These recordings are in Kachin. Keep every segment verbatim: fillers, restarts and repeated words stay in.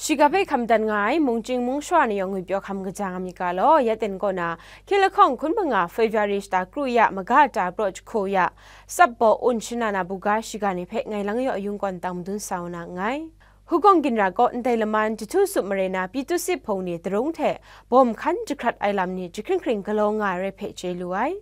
Shiga hpe hkam dan nga ai mungchying mungshawa ni yawng ngwi pyaw hkam kaja nga myit ga law, ya ten kaw na, hkying lahkawng hkun manga February shata kru ya, maga ta praw jahku ya, Sapbaw un shana na buga shiga ni hpe ngai lang yaw ayung kawn tang madun sa na nngai. Hugawng ginra kaw ndai laman Jahtu Sup mare na Pyithu Sip hpung ni darung hte bawm hkan jahkrat ai lam ni jahkring hkring galaw nga ai rai hpe chye lu ai.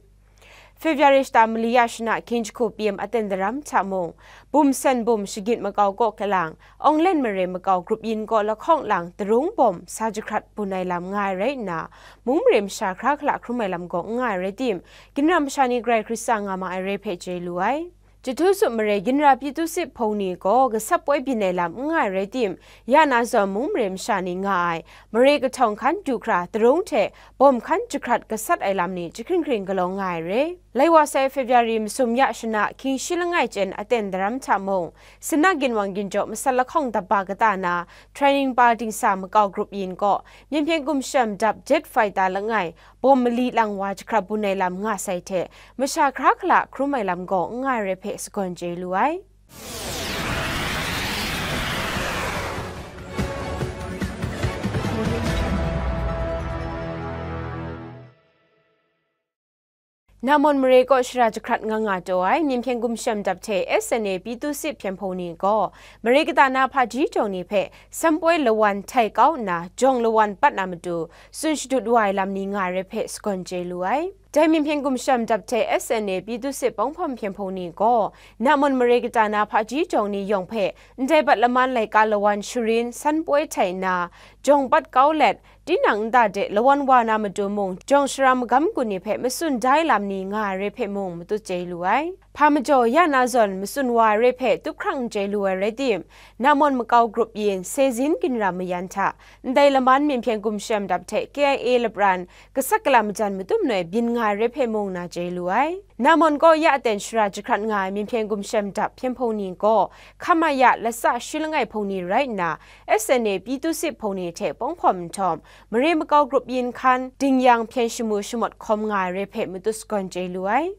February shata mali ya shana hkying jahku P M aten daram hta mung, bum sen bum shagit makau kaw kalang, Onglen mare makau grup yin kaw lahkawng lang darung bawm sa jahkrat bun ai lam nga ai rai nna, mung mare masha hkra hkala hkrum ai lam gaw n nga ai rai tim, ginra masha ni Karai Hkristan nga ma ai rai hpe chye lu ai. Jahtu Sup mare ginra Pyithu Sip hpung ni gaw gasap poi byin ai lam n nga ai rai tim, ya na zawn mung mare masha ni nga ai, mare kahtawng hkan du hkra darung hte bawm hkan jahkrat gasat ai lam ni jahkring hkring galaw nga ai re. Lai wa sai February masum ya shana hkying shi langai chyen aten daram hta mung, Sinna ginwang ginjaw masat lahkawng daba kata na training pa dingsa makau grup yin kaw, Myen Hpyen Gumshem dap jet fighter langai, bawm mali lang wa jahkrat bun ai lam nga sai hte, masha hkra hkala hkrum ai lam gaw n nga ai rai hpe sagawn chye lu ai. Namon mare kaw shara jahkrat nga nga taw ai Myen Hpyen Gumshem dap hte S N A Pyithu Sip hpyen hpung ni gaw, mare kata na hpaji jawng ni hpe sanpoi lawan htai kau nna, jawng lawan pat na matu, tsun shadut wa ai lam ni nga ai rai hpe sagawn chye lu ai. Dai Myen Hpyen Gumshem dap hte S N A Pyithu Sip Panghpawm hpyen hpung ni gaw, namon mare kata na hpaji jawng ni yawng hpe ndai bat laman laika lawan sharin sanpoi htai nna, jawng pat kau let, tinang nta de lawan wa na matu mung, jawng shara magam gun ni hpe matsun dai lam ni nga ai rai hpe mung matut chye lu ai. Hpa majaw ya na zawn matsun wa ai rai hpe tup hkrang n chye lu ai rai tim, namon makau grup yin sezin ginra mayan hta, ndai laman Myen Hpyen Gumshem dap hte K I A lapran gasat gala majan matum noi byin nga ai rai hpe mung na chye lu ai. Namon kaw ya aten shara jahkrat nga ai Myen Hpyen Gumshem dap hpyen hpung ni gaw, hkam a ya latsa shi langai hpung ni rai nna, S N A Pyithu Sip hpung ni hte Panghpawm nhtawm, mare makau grup yin hkan, ding yang hpyen shamu shamawt hkawm nga ai rai hpe matut sagawn chye lu ai.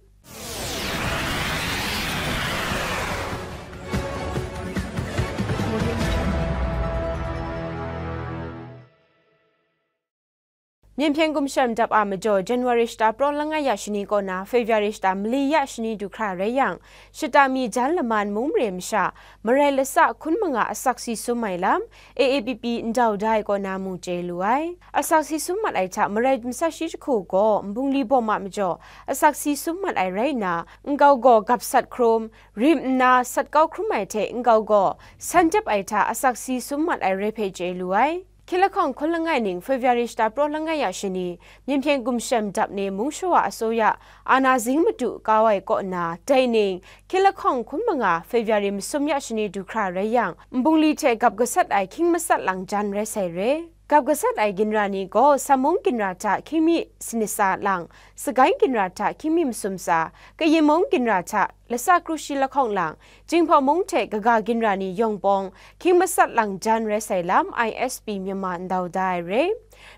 Myen Hpyen Gumshem dap a majaw January shata praw langai ya shani kaw na February shata mali ya shani du hkra rai yang, shata mi jan laman mung mare masha, marai latsa hkun manga asak si sum ai lam, A A P P ndau da ai kaw na mung chye lu ai. Asak si sum mat ai hta marai masat shi jahku gaw nbungli bawm a majaw, asak si sum mat ai rai nna, nkau gaw gap sat hkrum, rim nna sat kau hkrum ai hte nkau gaw san jep ai hta asak si sum mat ai rai hpe chye lu ai. Hkying lahkawng hkun langai ning February shata praw langai ya shani, Myen Hpyen Gumshem dap ni mung shawa asoya, ana zing matu kau ai kaw nna, dai ning, hkying lahkawng hkun manga February masum ya shani du hkra rai yang, nbungli hte gap gasat ai hkying masat lang jan rai sai re. Gap gasat ai ginra ni gaw, Sammung ginra hta hkying mi sanit tsa lang, Sagaing ginra hta hkying mi masum tsa, Kayin Mung ginra hta latsa kru shi lahkawng lang, Jinghpaw Mung hte kaga ginra ni yawng pawng hkying masat lang jan rai sai lam I S P Myanmar ndau da ai re.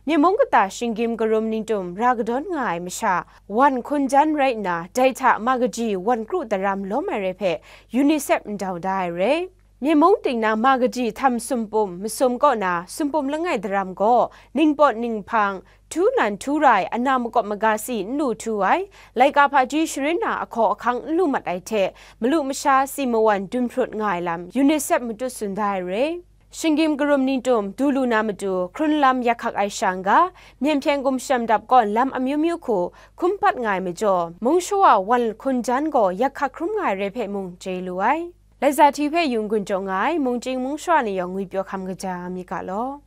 Myen mung kata shinggyim karum ningtum ra kadawn nga ai masha, wan hkun jan rai nna, dai hta ma kaji wan kru daram lawm ai rai hpe UNICEF ndau da ai re. Myen mung ting na ma kaji htam sumpum masum kaw na sumpum langai daram gaw, ningpawt ninghpang, htu nan htu rai, ana makawp maga si n lu htu ai, laika hpaji sharin na ahkaw ahkang n lu mat ai hte, malu masha si mawan dun hprut nga ai lam UNICEF matut tsun da ai re. Shinggyim karum ningtum du lu na matu, hkrun lam yak hkak ai sha n ga, Myen Hpyen Gumshem dap kaw lam amyu myu hku hkum hpat nga ai majaw, mung shawa wan hkun jan gaw yak hkak hkrum nga ai re hpe mung chye lu ai. Laisa hti hpe yung gun jaw nga ai mungchying mungshawa ni yawng ngwipyaw hkam kaja mi ga law.